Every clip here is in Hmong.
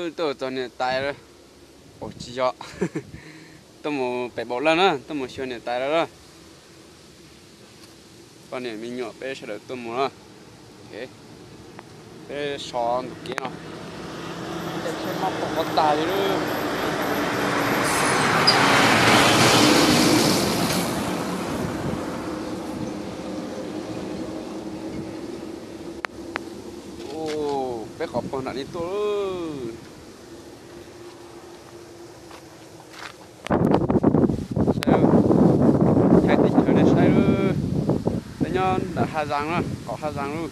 Tuaj txog niam tais lawm. Ua tsis yog, tuaj mus pem npaum lawm na, tuaj mus xyuas niam tais lawm na. Poj niam me nyuam peb sawv daws tuaj mus na. Peb so ntug kev no, caij tsheb mab pom quav tag li lawm. Peb qhov pog nram li tuaj lawm. Saib, thaij teb chaws nej saib lawm. Peb nyob ntawm Haj Zaas na, qaum Haj Zaas lawm.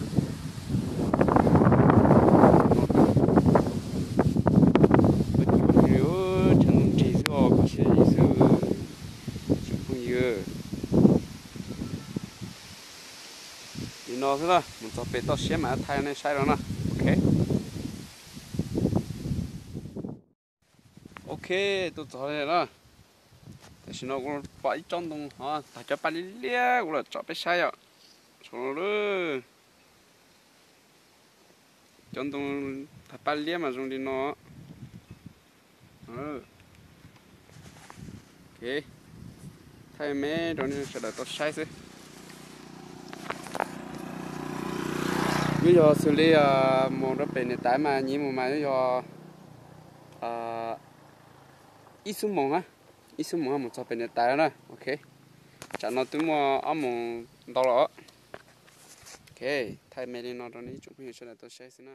Tshav ntuj nrig xwb os, kho siab xwb tsoom phooj ywg. Li no xwb na, mus txog pem toj siab mas thaij nej saib no na. Ok. Ok, tuaj txog na. Tam sim no kuv pom ib tsob ntoo ho tag cov paj liab liab kuv los tso peb saib yom. Saum no lawm. Cov ntoo tag paj liab mas zoo li no. Ok, thaij me rau nej sawv daws tau saib xwb. Yuav yog xws li mus rau pem niam tais mas nyiv mus mas yuav yog ib xuab moos na, ib xuab moos mus txog pem niam tais na. Ok, tsam no twb muaj ob moos ntau los. Ok, thaij me li no rau nej ib tsoom phooj ywg sawv daws tau saib xwb na.